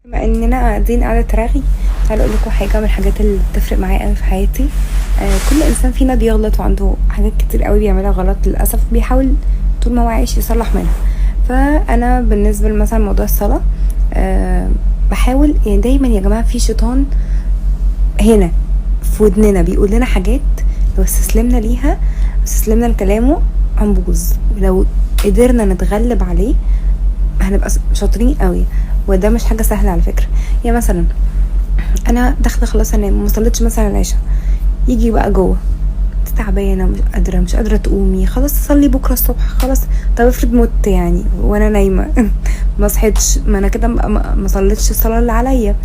بما اننا قاعدين قاعدة رغي، تعالوا اقول لكم حاجة من الحاجات اللي بتفرق معايا قوي في حياتي. كل انسان فينا بيغلط وعنده حاجات كتير قوي بيعملها غلط للاسف، بيحاول طول ما هو عايش يصلح منها. فانا بالنسبة لمثلا موضوع الصلاة، بحاول يعني دايما يا جماعة في شيطان هنا في ودننا بيقول لنا حاجات لو استسلمنا ليها، استسلمنا لكلامه، هنبوظ. ولو قدرنا نتغلب عليه هنبقى شاطرين قوي، وده مش حاجة سهلة على فكرة. يعني مثلا انا داخله خلاص انام، ما صليتش مثلا العشاء، يجي بقى جوه انت تعبانة، مش قادرة، مش قادرة تقومي، خلاص صلي بكره الصبح، خلاص. طب افرض مت يعني وانا نايمة ما صحيتش، ما انا كده ما صليتش الصلاة اللي عليا.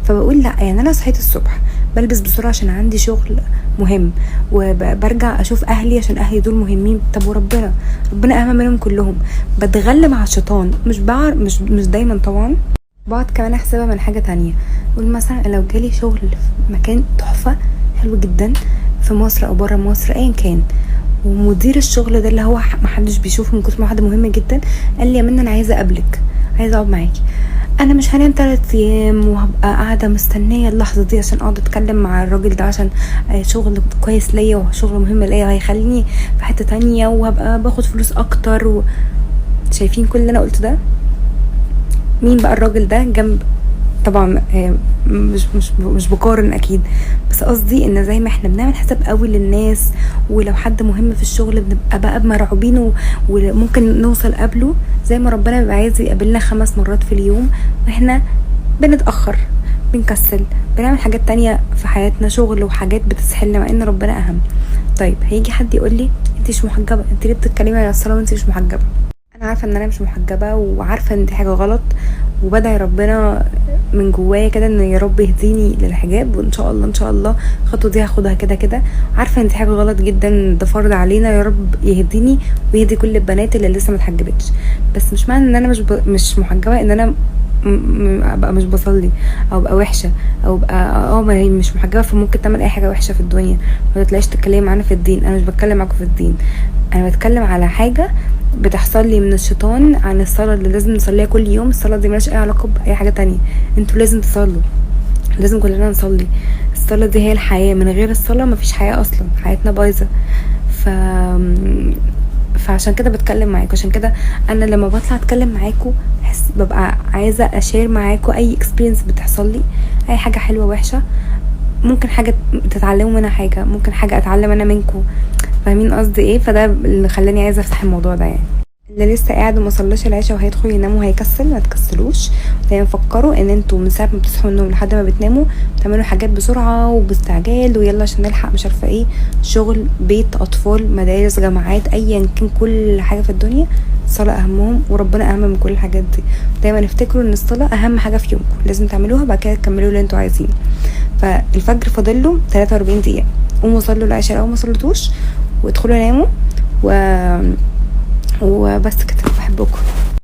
فبقول لا، يعني انا صحيت الصبح بلبس بسرعة عشان عندي شغل مهم، وبرجع اشوف اهلي عشان اهلي دول مهمين. طب وربنا، ربنا اهم منهم كلهم. بتغلب على الشيطان، مش بعر مش مش دايما طبعا. بقعد كمان احسبها من حاجة تانية، اقول مثلا لو جالي شغل في مكان تحفة حلو جدا في مصر او برا مصر ايا كان، ومدير الشغل ده اللي هو محدش بيشوفه من كتر ما حد مهم جدا، قال لي يا منى انا عايزه اقابلك، عايزه اقعد معاكي، انا مش هنام 3 ايام وهبقى قاعدة مستنيه اللحظة دي عشان اقعد اتكلم مع الراجل ده، عشان شغل كويس ليا وشغل مهم ليا وهيخليني في حتة تانية وهبقى باخد فلوس اكتر. شايفين كل اللي انا قلته ده؟ مين بقى الراجل ده جنب؟ طبعا مش بقارن اكيد، بس قصدي ان زي ما احنا بنعمل حساب قوي للناس، ولو حد مهم في الشغل بنبقى بقى مرعوبين وممكن نوصل قبله، زي ما ربنا بيبقى عايز يقابلنا 5 مرات في اليوم واحنا بنتأخر، بنكسل، بنعمل حاجات تانية في حياتنا، شغل وحاجات بتسحلنا، مع ان ربنا اهم. طيب هيجي حد يقول لي انت مش محجبة، انت ليه بتتكلمي على الصلاة وانت مش محجبة؟ انا عارفة ان انا مش محجبة وعارفة ان دي حاجة غلط، وبدعي ربنا من جوايا كده ان يا رب يهديني للحجاب، وان شاء الله ان شاء الله الخطوة دي هاخدها كده كده. عارفه ان دي حاجة غلط جدا، ده فرض علينا، يا رب يهديني ويهدي كل البنات اللي لسه ما اتحجبتش. بس مش معنى ان انا مش محجبة ان انا ابقى مش بصلي او ابقى وحشة او ابقى ما هي مش محجبة فممكن تعمل اي حاجة وحشة في الدنيا. ما تطلعيش تتكلمي معانا في الدين، انا مش بتكلم معاكم في الدين، انا بتكلم على حاجة بتحصل لي من الشيطان عن الصلاة اللي لازم نصليها كل يوم. الصلاة دي مالهاش اي علاقة باي حاجة تانية، انتوا لازم تصلوا، لازم كلنا نصلي. الصلاة دي هي الحياة، من غير الصلاة مفيش حياة اصلا، حياتنا بايظة. فعشان كده بتكلم معاكم، عشان كده انا لما بطلع اتكلم معاكم بحس ببقى عايزه ا share معاكم اي experience بتحصل لي، اي حاجة حلوة وحشة، ممكن حاجة تتعلموا منها حاجة، ممكن حاجة اتعلم انا منكم، فاهمين قصدي ايه؟ فده اللي خلاني عايزه افتح الموضوع ده. اللي لسه قاعد وما صلاش العشاء وهيدخل ينام وهيكسل، ما تكسلوش. دايما فكروا ان انتوا من ساعة ما بتصحوا من النوم لحد ما بتناموا بتعملوا حاجات بسرعة وباستعجال، ويلا عشان نلحق مش عارفه ايه، شغل، بيت، اطفال، مدارس، جامعات، ايا كان، كل حاجة في الدنيا الصلاة اهمهم، وربنا اهم من كل الحاجات دي. دايما افتكروا ان الصلاة اهم حاجة في يومكم، لازم تعملوها، بعد كده تكملوا اللي انتوا عايزينه. فالفجر فاضل له 43 دقيقة، قوموا صلوا العشاء لو ما صليتوش، وادخلوا ناموا وبس كده. بحبكم.